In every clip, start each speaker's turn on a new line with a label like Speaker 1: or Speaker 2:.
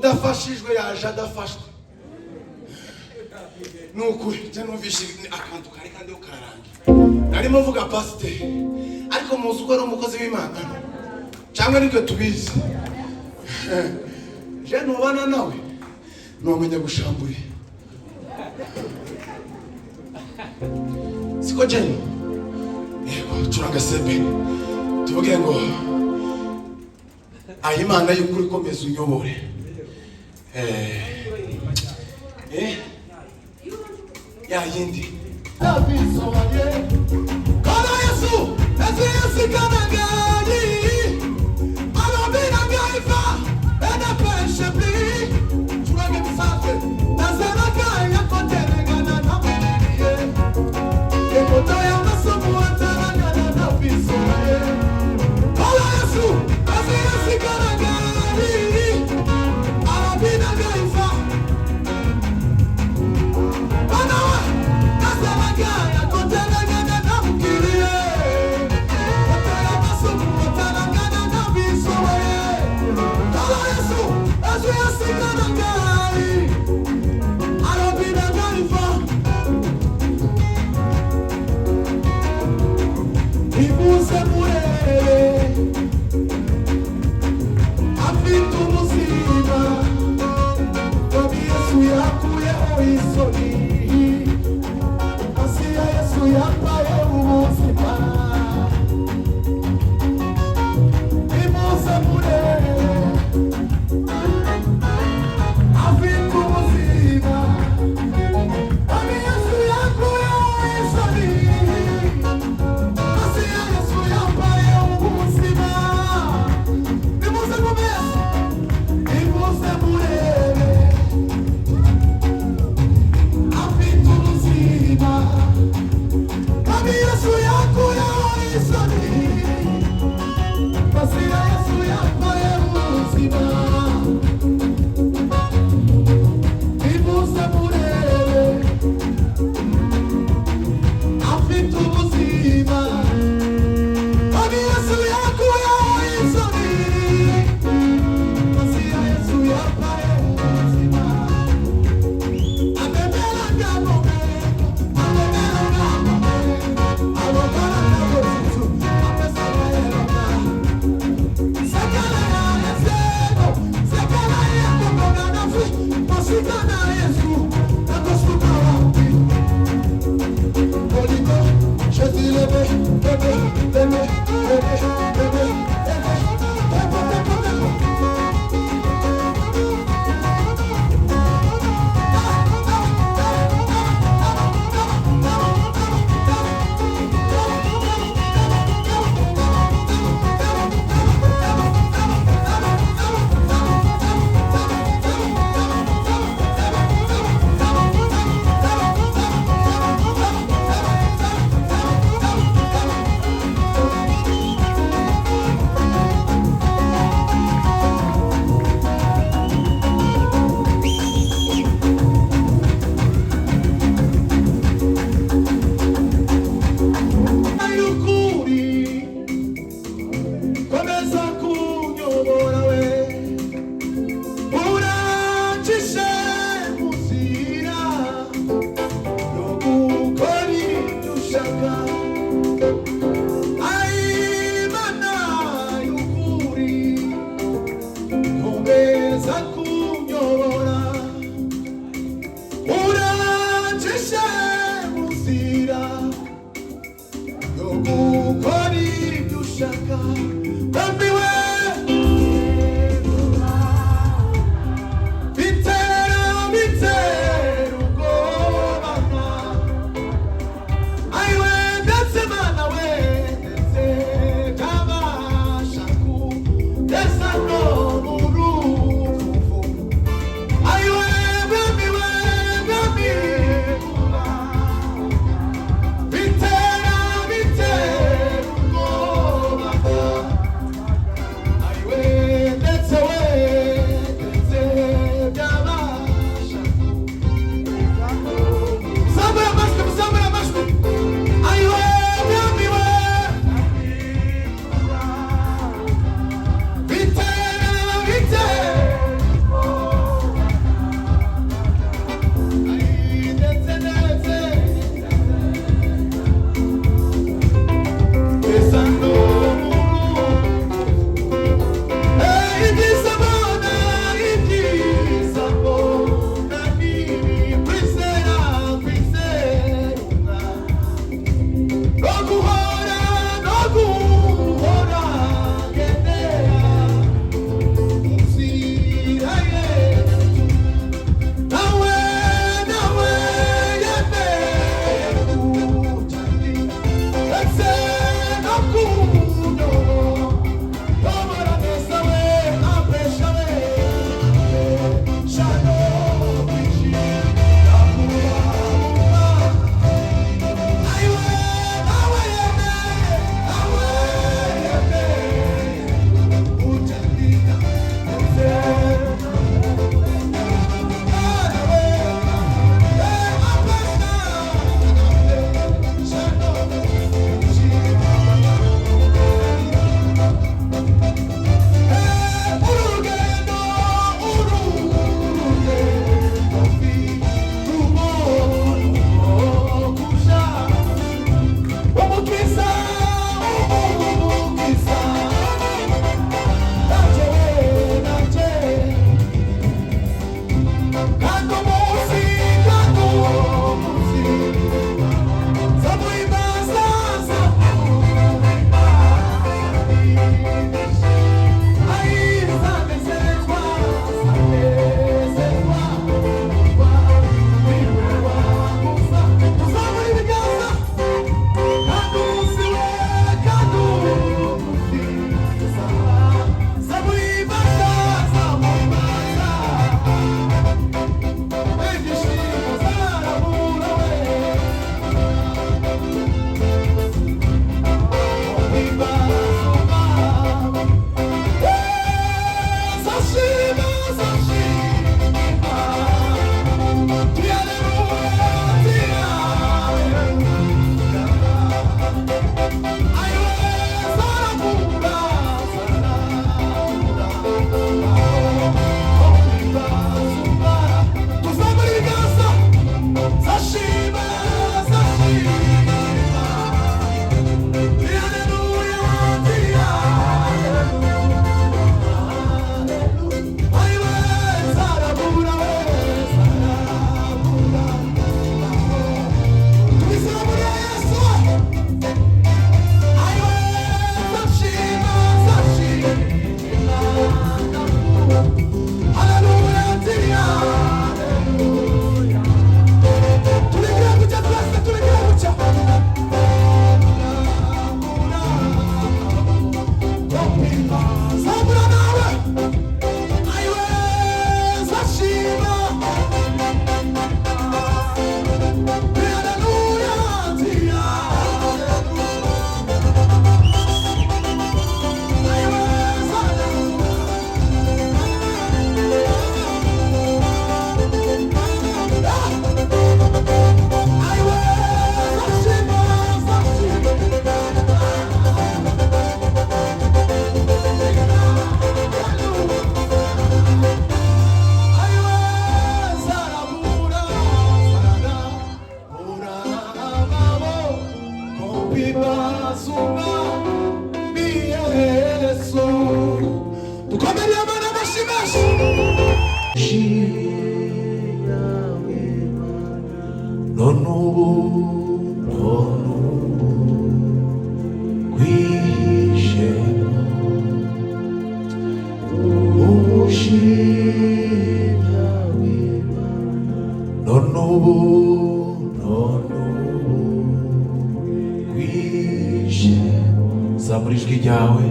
Speaker 1: Udafashijwe yaje adafashwe. Ni ukuri, njye numvishe akantu kari kandi kararangira. Narimo mvuga pasiteri, ariko muzi uko ari umukozi w'Imana cyangwa nitwe tubizi. Je nubana nawe numenya gushamburira, siko jeni? Yego, curanga sebe, tuvuge ngo aho Imana y'ukuri ikomeza unyobore. Ya yindi.
Speaker 2: Kolo Yesu, Yesu Yesu kanangali. Alobi na ngai fa, ena peshe pli. Turange bisanzwe, nazalaka ya kotelengana na mokili ye. Ekoto ya masumu atalangana na biso ye. Kolo Yesu, Yesu Yesu kanangali. Alobi na ngai fa, Banawa, nazalaka ya kotelengana na mokili ye. Ekoto ya masumu atalangana na biso ye. Kolo Yesu, Yesu Yesu kanangali. Alobi na ngai fa, Ibuze murebe, afite ubuzima, Mwami Yesu yakuyeho isoni, Masiya Yesu yampaye ubuzima. Ibuze murebe, afite ubuzima, Mwami Yesu yakuyeho isoni, Masiya Yesu yampaye ubuzima. Nimuze mumeze, nimuze murebe, afite ubuzima. Mwami Yesu yakuyeho isoni, Masiya Yesu yampaye ubuzima. Nimuze murebe, afite ubuzima. Mwami Yesu yakuyeho isoni, Masiya Yesu yampaye ubuzima. Amemelanga momento, amemelanga momento, alobalanga bosusu, apesaka elonga. Sekele ya esengo, sekele ya kokonga na fi, mosika na Yesu, nakosuka wapi? Bolingo, Jésus lebe, lebe, lebe, lebe, lebe, lebe, tempo, tempo, tempo. Y'ukuri komeza kunyobora we, urancishe mu nzira yo gukora ibyo ushaka. Ai Mana y'ukuri, komeza kunyobora, urancishe mu nzira yo gukora ibyo ushaka. Bambiwe bitera bitera ubwoba, ayiwe ndetse Mana we, ndetse ntabasha kugeza no mu ruvu. Ayiwe bambiwe bambiwe bitera bitera ubwoba. None ubu none ubu kwihishemo umushinya w'Imana none ubu none ubu kwihishemo zamura ijwi ryawe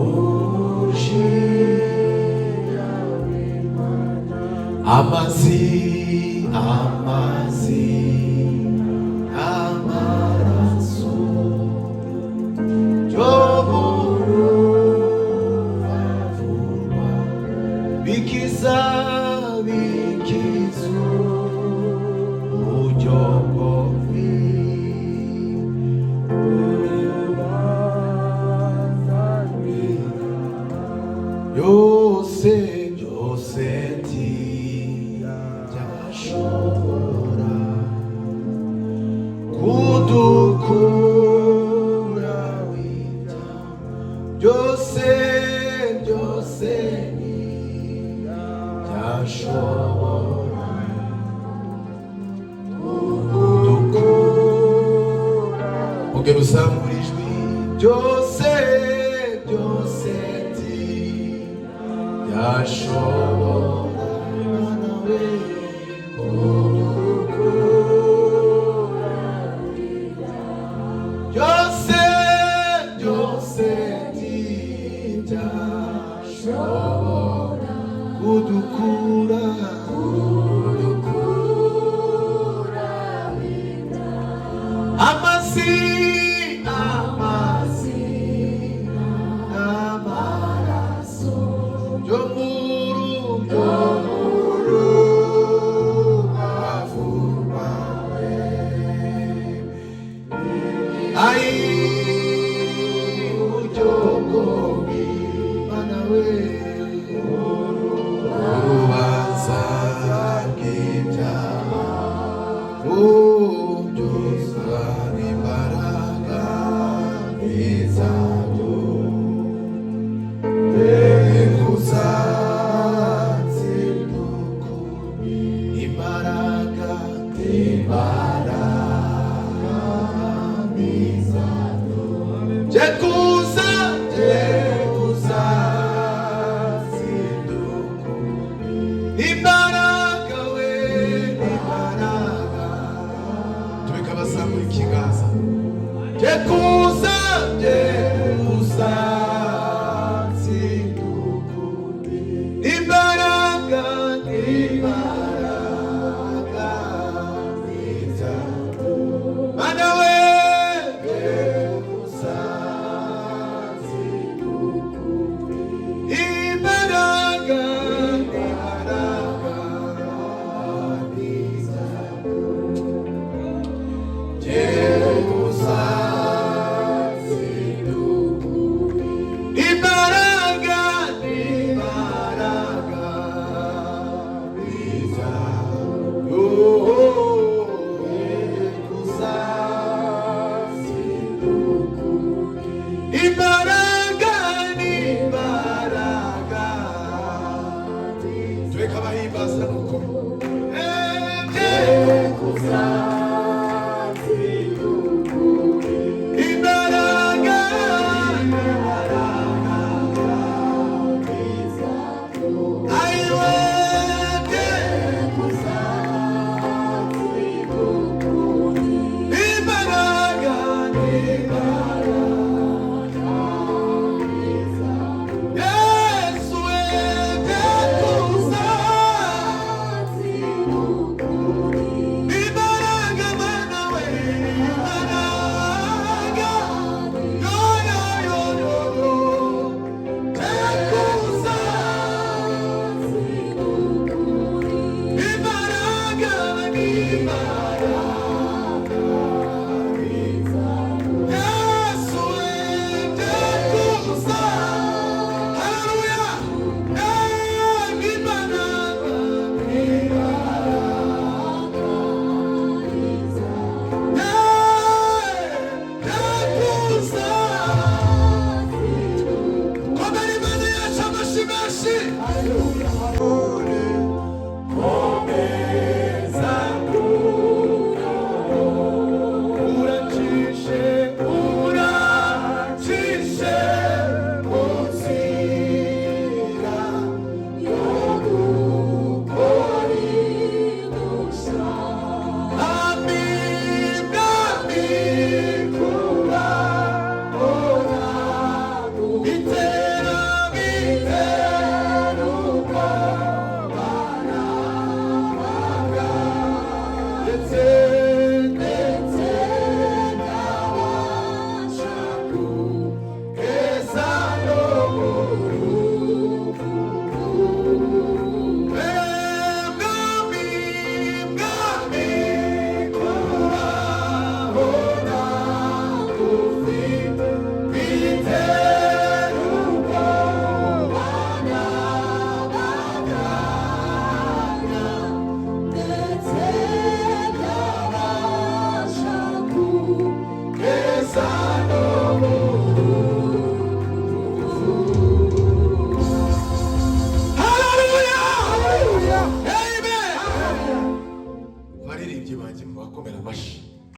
Speaker 2: umushinya w'Imana amazi amazi amaraso yo mu rubavu bikiza bikiza uburyo bwo byose byose ntibyashobora kudukura wita byose byose ntibyashobora kudukura ongera uzamura ijwi byose byose ntibyashobora Mana we kudukura byose byose ntibyashobora kudukura amazi amazi amaraso yo mu J'ai